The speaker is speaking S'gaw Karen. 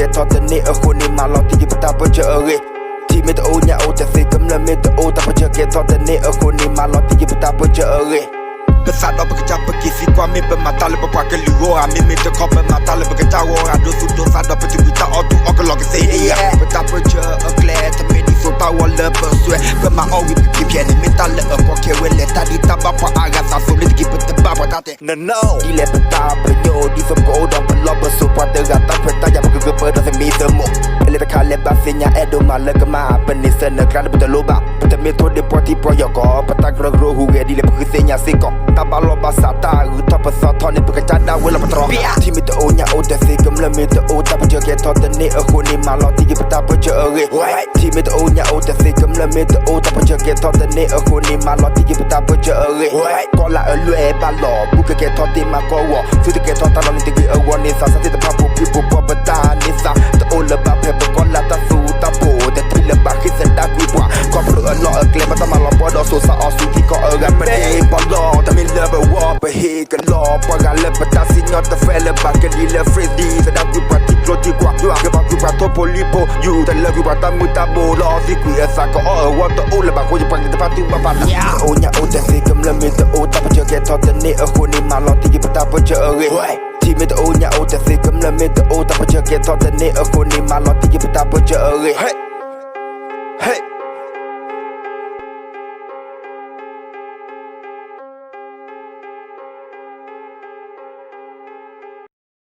ကဲထီၣ်တန့ၢ်အဃိန့ၣ် မၤလီၤတံၢ်က့ၤပတၢ်ပၢၢ်ဆၢအဂ့ၢ်, ထံမ့ၢ်တအိၣ်ညၣ်အိၣ်တသ့ ကမျၢၢ်မ့ၢ်တအိၣ် တၢ်ပၢၢ်ဆၢကဲထီၣ်တန့ၢ်အဃိန့ၣ် မၤလီၤတံၢ်က့ၤပတၢ်ပၢၢ်ဆၢအဂ့ၢ်. ပသးဒီးပကစၢ်ပက့ၤသံကွၢ် မ့ၢ်ပမၤတၢ်လၢပပှၤကလုာ်ဂီၢ်ဧါ, မ့မ့ၢ်တခီပမၤတၢ်လၢပကစၢ်ဂီၢ်ဧါ, ဒိသူၣ်ဒိသးဒီးပသူၣ်ဝံၤတၢ်အီၣ်သူၣ်အီၣ်ကလီကသ့ဧါ, ပတၢ်ပၢၢ်ဆၢအကျဲ တမ့ၢ်ဒ်သိးတၢ်ဂီၤလၢပစွဲ ကမၤအီၣ်ဝံၤပက့ၤဖဲန့ၣ် မ့ၢ်တၢ်လၢအကီခဲဝဲလဲၣ်, တၢ်ဒ်တၢ်ဘၣ်ပှၤအါဂၤသးသိးလၢတက့ၤ ပတဘၣ်ပှၤတၢ်တဲ ဒ်လဲၣ်ပတၢ်ပညိၣ် ဒ်သိးပကအိၣ်ဒီးပလီၢ်ပစိာ် ပှၤတဂၤတၢ်ခွဲးတၢ်ယာ် ပကဂုာ်ပၢဒီးသမံသမိး, ဖဲလဲၣ်တခါလဲၣ်ဘၣ်သ့ၣ်ညါ အဲၣ်ဒိးမၤလၢကမၣ် ပန့ၢ်သၢနၢၤကျါန့ၣ် ပတလိၣ်ဘၣ်, ပတမ့ၢ်ထိၣ်ဒ့ပှီၢ်ထံပှီၢ်ယီၤကီး, ပတၢ်ကရၢကရိဟူးဂဲၤဒ်လဲၣ် ပဃုသ့ၣ်ညါစ့ၢ်ကီး, တၢ်ဘၣ်လီၢ်ဘၣ်စးတၢ်ဂုၤထီၣ်ပသီထီၣ်န့ၣ် ပကစၢ်ဒၣ်ဝဲလီၤပတြီ, ထံမ့ၢ်တအိၣ်ညၣ်အိၣ်တသ့ ကမျၢၢ်မ့ၢ်တအိၣ် တၢ်ပၢၢ်ဆၢကဲထီၣ်တန့ၢ်အဃိန့ၣ် မၤလီၤတံၢ်က့ၤပတၢ်ပၢၢ်ဆၢအဂ့ၢ် ထံမ့ၢ်တအိၣ်ညၣ်အိၣ်တသ့ ကမျၢၢ်မ့ၢ်တအိၣ် တၢ်ပၢၢ်ဆၢကဲထီၣ်တန့ၢ်အဃိန့ၣ် မၤလီၤတံၢ်က့ၤပတၢ်ပၢၢ်ဆၢအဂ့ၢ်, ကီၢ်လၢအလွဲၢ်ဘၣ်လီၤ ဘူးကကဲထီၣ်တ့ၢ်မၤကီၢ်ဂီၤ သုတကဲထီၣ်တၢ်လီၤန့ၣ်တဂ့ၤအဂီၢ်န့ၣ် သးစၢ်သ့ၣ်တဖၣ် ပူၤဖံးပူၤဖီၣ်ပတၢ်န့ၢ်သါ တအိၣ်လၢၤဘၣ်ဖဲပကီၢ်လၢတၢ်သူတၢ်ပိၤ တထံၣ်လၢၤဘၣ်ဃ့ၢ်သဒၣ်ကွံပှၤ ကီၢ်ဖျၢၣ်အလီၢ်အကျဲ ဘၣ်တၢ်မၤလီၤပှီၢ်ဒီးစိၤစးအီၤ စူၤထံကီၢ်အဂၤ ပန့ၢ်ပီၢ်လီၢ် တမ့ၢ်လၢပဂီၢ် ပဟ့ၣ်ကလီ ပှၤဂၤလၢပတၢ်စံၣ်ညီၣ်တဖျၢၣ်လၢၤဘၣ် ကလံၤလၢ free ဒ်သဒၣ်ကွံပှၤထံကျိထံကွၢ် ယွၤကဘၣ်ကွံပှၤထိၣ်ဖိလံၣ်ဖိ ယူၢ်တလၢကွံပှၤတၢ်မုၢ်တၢ်ဘိလီၤ သံကွံာ်အသးကအီၣ်အဂီၢ်တအိၣ်လၢၤဘၣ် ဃိယပှၤကလုာ်တဖၣ်တူၢ်ဘၣ်ပာ်လီၤ တအိၣ်ညၣ်အိၣ်တသ့ ကမျၢၢ်မ့ၢ်တအိၣ် တၢ်ပၢၢ်ဆၢကဲထီၣ်တန့ၢ်အဃိန့ၣ် မၤလီၤတံၢ်က့ၤပတၢ်ပၢၢ်ဆၢအဂ့ၢ်, ထံမ့ၢ်တအိၣ်ညၣ်အိၣ်တသ့ ကမျၢၢ်မ့ၢ်တအိၣ် တၢ်ပၢၢ်ဆၢကဲထီၣ်တန့ၢ်အဃိန့ၣ် မၤလီၤတံၢ်က့ၤပတၢ်ပၢၢ်ဆၢအဂ့ၢ်, ဟ့ၣ်